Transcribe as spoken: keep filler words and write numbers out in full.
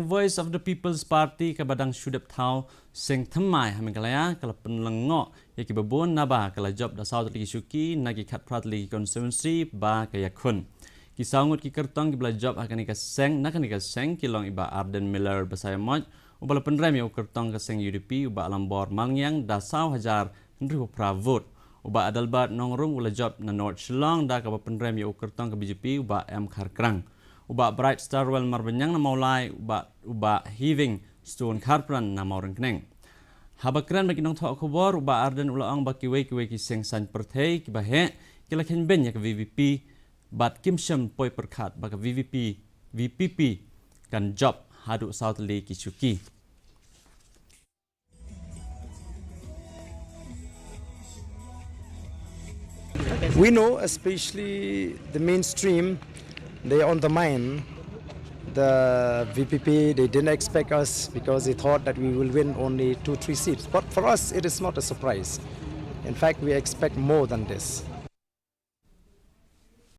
Voice of the People's Party kaba dang shu dep thaw seng thymmai ha Meghalaya ka la pynlyngngoh ïa kiba bun naba ka la jop da saw tylli ki shuki na ki khatphra tylli ki constituency ba ka ïakhun. Ki saw ngut ki kyrtong kiba la jop ha kane ka seng, na kane ka seng ki long i Bah Ardent Miller Basaiawmoit uba la pynrem ïa u kyrtong ka seng U D P, u Bah Lambor Malngiang da saw hajar hynriewphew phra vote. U Bah Adelbert Nongrum u la jop na North Shillong da kaba pynrem ïa u kyrtong ka B J P, u Bah M Kharkrang. U Bah Bright Starwell Marbaniang na Mawlai, u Bah, u Bah Heaving Stone Kharpran na Mawryngkneng. Haba kren bad ki nongthoh khubor, u Bah Ardent u la ong ba kiwei kiwei ki seng saiñ pyrthei kiba heh ki la kheiñ beiñ ïa ka V V P bad kim shym poi pyrkhat ba ka V V P, V P P kan jop haduh saw tylli ki shuki. We know, especially the mainstream, they undermine the V P P. They didn't expect us because they thought that we will win only two, three seats. But for us, it is not a surprise. In fact, we expect more than this.